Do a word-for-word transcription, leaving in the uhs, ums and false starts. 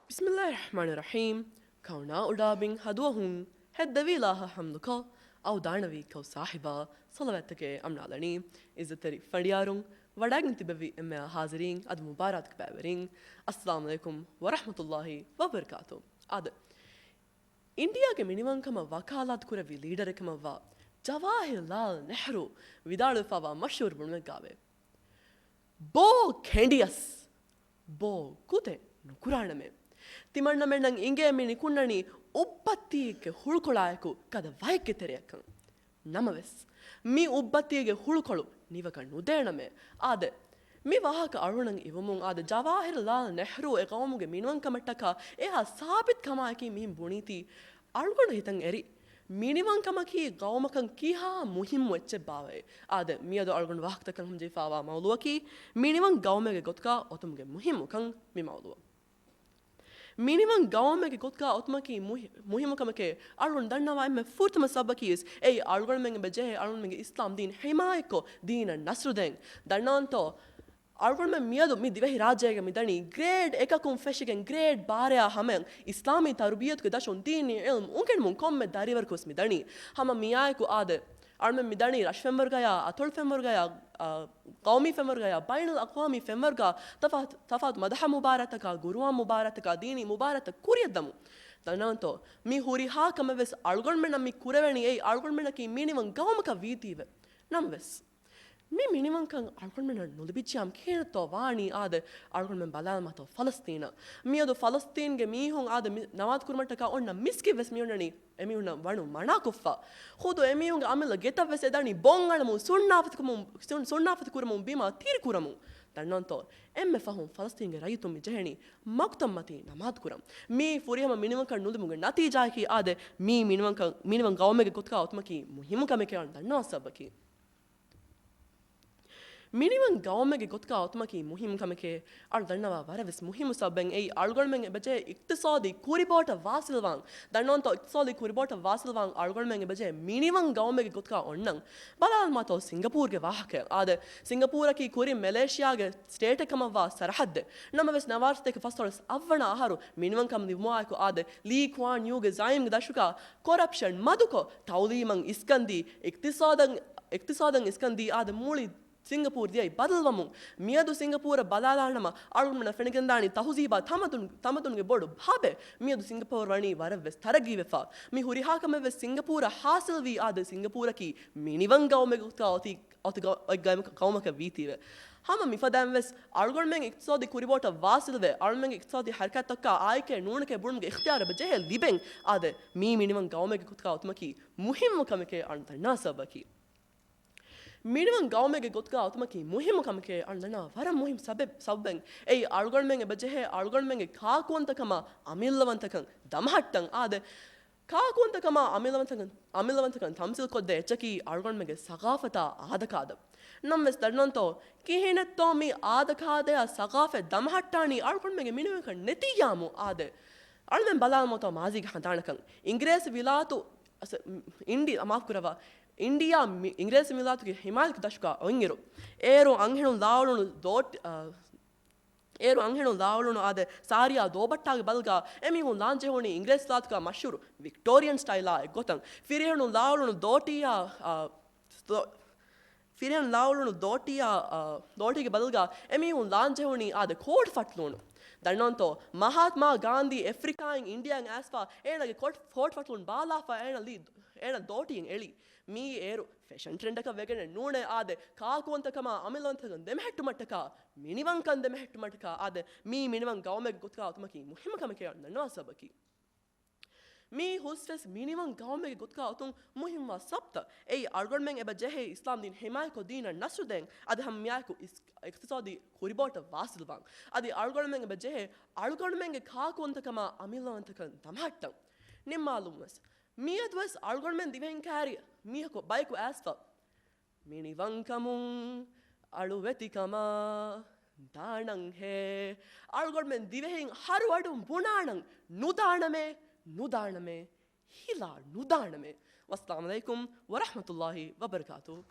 ބިސްމިއްލާހި ރަޙްމާނި ރަޙީމް. ކަރުނާ އުޑާބިން ހަދުވަހުން ހެއްދެވީ އިލާހަށް ޙަމްދުކޮށް، އައުދާނަވީ ކައު ސާހިބާ ޞަލަވާތްތަކެއް އަމްނާލަނީ. އިއްޒަތްތެރި ފަނޑިޔާރުން، ވަޑައިގެން ތިބެވި އެންމެ ހާޒިރީން އަދި މުބާރާތުގެ ބައިވެރިން، އައްސަލާމު ޢަލައިކުމް ވަރަޙްމަތުﷲި ވަބަރަކާތު. އާދެ، އިންޑިއާގެ މިނިވަންކަމަށް ވަކާލާތު ކުރެއްވި ލީޑަރެއް ކަމަށްވާ ޖަވާހިރްލާލް ނެހްރޫ ވިދާޅުވެފައިވާ މަޝްހޫރު ބުނުމެއްގާވޭ، ބޯ ކެނޑިޔަސް ބޯ ގުދެއް ނުކުރާނަމޭ. ތިމަންނަމެންނަށް އިނގޭ މި ނިކުންނަނީ އުއްބައްތީގެ ހުޅުކޮޅާއެކު ގަދަ ވައެއްގެ ތެރެއަކަށް. ނަމަވެސް، މި އުއްބައްތީގެ ހުޅުކޮޅު ނިވަކަށް ނުދޭނަމޭ. އާދެ، މި ވާހަކަ އަޅުގަނޑަށް އިވުމުން އާދެ، ޖަވާހިރްލާލް ނެހްރޫ އެ ގައުމުގެ މިނިވަންކަމަށްޓަކާ އެހާ ސާބިތު ކަމާއެކީ މިހެން ބުނީތީ އަޅުގަނޑު ހިތަށް އެރި. މިނިވަންކަމަކީ ގައުމަކަށް ކިހާ މުހިއްމު އެއްޗެއް ބާވައޭ. އާދެ، މިއަދު އަޅުގަނޑު ވާހަކަދައްކަން ހަމަޖެހިފައިވާ މައުޟޫއަކީ މިނިވަން ގައުމެއްގެ ގޮތުގަ އޮތުމުގެ މުހިއްމުކަން މި މައުޟޫއަށް. މިނިވަން ގައުމެއްގެ ގޮތުގަ އޮތުމަކީ މުހި-، މުހިއްމު ކަމެކޭ. އަޅުގަނޑު ދަންނަވާ އެންމެ ފުރަތަމަ ސަބަބަކީ ވެސް އެއީ އަޅުގަނޑުމެން އެބަ ޖެހޭ އަޅުގަނޑުމެންގެ އިސްލާމް ދީން ޙިމާޔަތްކޮށް ދީނަށް ނަޞްރު ދޭން. ދަންނަވަންތޯ، އަޅުގަނޑުމެން މިއަދު މި ދިވެހި ރާއްޖޭގަ މިދަނީ ގްރޭޑް އެކަކުން ފެށިގެން ގްރޭޑް ބާރަޔާ ހަމަޔަށް އިސްލާމީ ތަރުބިޔަތުގެ ދަށުން ދީނީ ޢިލްމު އުނގެނުމުން ކޮންމެ ދަރިވަރަކުވެސް މިދަނީ. ހަމަ މިއާއެކު އާދެ، އަޅުމެން މިދަނީ ރަށް ފެންވަރުގަޔާ، އަތޮޅު ފެންވަރުގަޔާ، އާ، ޤައުމީ ފެންވަރުގަޔާ، ބައިނަލްއަޤްވާމީ ފެންވަރުގަ ތަފާތު، ތަފާތު މަދަހަ މުބާރާތަކާ، ޤުރުއާން މުބާރާތަކާ، ދީނީ މުބާރާތައް ކުރިއަށްދަމުން. ދަންނަވަންތޯ، މި ހުރިހާ ކަމެއް ވެސް އަޅުގަނޑުމެންނަށް މި ކުރެވެނީ އެއީ އަޅުގަނޑުމެންނަކީ މިނިވަން ގައުމަކަށް ވީތީވެ. ނަމަވެސް، މި މިނިވަންކަން އަޅުގަނޑުމެންނަށް ނުލިބިއްޖިއްޔާމު ކިހިނެއްތޯ ވާނީ؟ އާދެ، އަޅުގަނޑުމެން ބަލާލަމާތޯ ފަލަސްތީނަށް. މިއަދު ފަލަސްތީންގެ މީހުން އާދެ، މި ނަމާދު ކުރުމަށްޓަކާ އޮންނަ މިސްކިތް ވެސް މިއޮންނަނީ އެމީހުންނަށް ވަނު މަނާކޮށްފަ. ޚުދު އެމީހުންގެ އަމިއްލަ ގެތައް ވެސް އެދަނީ ބޮން އަޅަމުން، ސުންނާފަތިކުރަމުން، ސުން-، ސުންނާފަތިކުރަމުން ބިމާ ތިރިކުރަމުން. ދަންނަވަންތޯ، އެންމެ ފަހުން ފަލަސްތީންގެ ރައްޔިތުން މި ޖެހެނީ މަގުތައްމަތީ ނަމާދު ކުރަން. މީ ފުރިހަމަ މިނިވަންކަން ނުލިބުމުގެ ނަތީޖާއަކީ އާދެ، މީ މިނިވަންކަން، މިނިވަން ގައުމެއްގެ ގޮތުގަ އޮތުމަކީ މުހިއްމު ކަމެކޭ އަޅު ދަންނަވާ ސަބަބަކީ. މިނިވަން ގައުމެއްގެ ގޮތުގަ އޮތުމަކީ މުހިއްމު ކަމެކޭ އަޅު ދަންނަވާ ވަރަށް ވެސް މުހިއްމު ސަބަބެއް އެއީ އަޅުގަނޑުމެން އެބަޖެހޭ އިޤްތިޞާދީ ކުރިބޯޓަށް ވާސިލްވާން. ދަންނަވަންތޯ، އިޤްތިޞާދީ ކުރިބޯޓަށް ވާސިލްވާން އަޅުގަނޑުމެން އެބަޖެހޭ މިނިވަން ގައުމެއްގެ ގޮތުގަ އޮންނަން. ބަލާލަމާތޯ ސިންގަޕޫރުގެ ވާހަކަ. އާދެ، ސިންގަޕޫރަކީ ކުރިން މެލޭޝިޔާގެ ސްޓޭޓެއް ކަމަށްވާ ސަރަހައްދެއް. ނަމަވެސް ނަވާރަ ސަތޭކަ ފަސްދޮޅަސް އަށްވަނަ އަހަރު މިނިވަންކަން ލިބުމާއެކު އާދެ، ލީ ކުވާން ޔޫގެ ޒައީމްގެ ދަށުގަ ކޮރަޕްޝަން މަދުކޮށް، ތައުލީމަށް އިސްކަންދީ، އިޤްތިޞާދަށް، އިޤްތިޞާދަށް އިސްކަންދީ އާދެ، މުޅި ސިންގަޕޫރު ދިޔައީ ބަދަލުވަމުން. މިއަދު ސިންގަޕޫރަށް ބަލާލާނަމަ، އަޅުގަނޑުމެންނަށް ފެނިގެންދާނީ ތަހުޒީބާ ތަމަދުން، ތަމަދުންގެ ބޮޑު ހަބެއް. މިއަދު ސިންގަޕޫރު ވަނީ ވަރަށް ވެސް ތަރައްގީވެފަ. މި ހުރިހާ ކަމެއް ވެސް ސިންގަޕޫރަށް ޙާޞިލްވީ އާދެ، ސިންގަޕޫރަކީ މިނިވަން ގައުމެއްގެ ގޮތުގަ އޮތީ، އޮތި ގަ-، އޮތް ގައުމަކަށް ވީތީވެ. ހަމަ މިފަދައިން ވެސް އަޅުގަނޑުމެން އިޤްތިޞާދީ ކުރިބޯޓަށް ވާސިލްވެ، އަޅުގަނޑުމެންގެ އިޤްތިޞާދީ ޙަރަކާތްތަކާ އާއެކޭ ނޫނެކޭ ބުނުމުގެ އިޚްތިޔާރު އެބަ ޖެހޭ ލިބެން އާދެ، މީ މިނިވަން ގައުމެއްގެ ގޮތުގަ އޮތުމަކީ މުހިއްމު ކަމެކޭ އަޅު ދަންނަވާ ސަބަބަކީ. މިނިވަން ގައުމެއްގެ ގޮތުގަ އޮތުމަކީ މުހިއްމު ކަމެކޭ އަޅު ދަންނަވާ ވަރަށް މުހިއްމު ސަބަބެއް، ސަބަބެއް. އެއީ އަޅުގަނޑުމެން އެބަ ޖެހޭ އަޅުގަނޑުމެންގެ ކާކުވަންތަކަމާ އަމިއްލަވަންތަކަން ދަމަހައްޓަން އާދެ. ކާކުވަންތަކަމާ އަމިއްލަވަންތަކަން، އަމިއްލަވަންތަކަން ތަމްސީލް ކޮށްދޭ އެއްޗަކީ އަޅުގަނޑުމެންގެ ސަގާފަތާ އާދަކާދަ. ނަމަވެސް ދަންނަވަންތޯ، ކިހިނެއްތޯ މި އާދަކާދަޔާ ސަގާފަތް ދަމަހައްޓާނީ އަޅުގަނޑުމެންގެ މިނިވަންކަން ނެތިއްޔާމު އާދެ. އަޅުމެން ބަލާލަމާތޯ މާޒީގެ ހަނދާނަކަށް. އިނގިރޭސި ވިލާތު، އަސް، އިންޑި-، މާފު ކުރައްވާ. އިންޑިއާ މި-، އިނގިރޭސި ވިލާތުގެ ހިމާޔަތުގެ ދަށުގަ އޮތްއިރު، އޭރު އަންހެނުން ލާއުޅުނު ދޯޓް-، އަ، އޭރު އަންހެނުން ލާއުޅުނު އާދެ، ސާރިޔާ ދޯބައްޓާގެ ބަލުގަ އެމީހުން ލާން ޖެހުނީ އިނގިރޭސި ވިލާތުގަ މަޝްހޫރު ވިކްޓޯރިއަން ސްޓައިލާ އެއްގޮތަށް. ފިރިހެނުން ލާއުޅުނު ދޯޓީއާ، އަ، ދޯ-، ފިރިހެނުން ލާއުޅުނު ދޯޓީއާ، އަ، ދޯޓީގެ ބަލުގަ އެމީހުން ލާން ޖެހުނީ އާދެ، ކޯޓު ފަޓްލޫނު. ދަންނަވަންތޯ، މަހާތްމާ ގާންދީ އެފްރިކާއިން އިންޑިއާއިން އައިސްފަ އޭނާގެ ކޯޓް، ކޯޓު ފަޓްލޫން ބާލާފަ އޭނާ ލީ-، އޭނާ ދޯޓީއިން އެޅީ. މީ އޭރު ފެޝަން ޓްރެންޑަކަށް ވެގެނެއް ނޫނޭ އާދެ، ކާކުވަންތަކަމާ އަމިއްލަވަންތަކަން ދެމެހެއްޓުމަށްޓަކާ، މިނިވަންކަން ދެމެހެއްޓުމަށްޓަކާ އާދެ، މީ މިނިވަން ގައުމެއްގެ ގޮތުގަ އޮތުމަކީ މުހިއްމު ކަމެކޭ އަޅު ދަންނަވާ ސަބަބަކީ. މީ ހުސްވެސް މިނިވަން ގައުމެއްގެ ގޮތުގަ އޮތުން މުހިއްމުވާ ސަބަބުތައް. އެއީ އަޅުގަނޑުމެން އެބަ ޖެހޭ އިސްލާމް ދީން ހިމާޔަތްކޮށް ދީނަށް ނަސްރު ދޭން. އަދި ހަމަ މިއާއެކު އިސް-، އިޤްތިޞާދީ ކުރިބޯޓަށް ވާސިލްވާން. އަދި އަޅުގަނޑުމެން އެބަ ޖެހޭ އަޅުގަނޑުމެންގެ ކާކުވަންތަކަމާ އަމިއްލަވަންތަކަން ދަމަހައްޓަން. ނިންމާލުމަށް ވެސް މިއަދުވެސް އަޅުގަނޑުމެން ދިވެހިން ކައިރި މީހަކު ބަޔަކު އައިސްފަ، މިނިވަންކަމުން، އަޅުވެތިކަމާ، ދާނަން ހޭ. އަޅުގަނޑުމެން ދިވެހިން ހަރު އަޑުން ބުނާނަން، ނުދާނަމޭ، ނުދާނަމޭ، ހިލާ ނުދާނަމޭ. ވައްސަލާމު ޢަލައިކުމް ވަރަޙްމަތުﷲި ވަބަރަކާތުހު.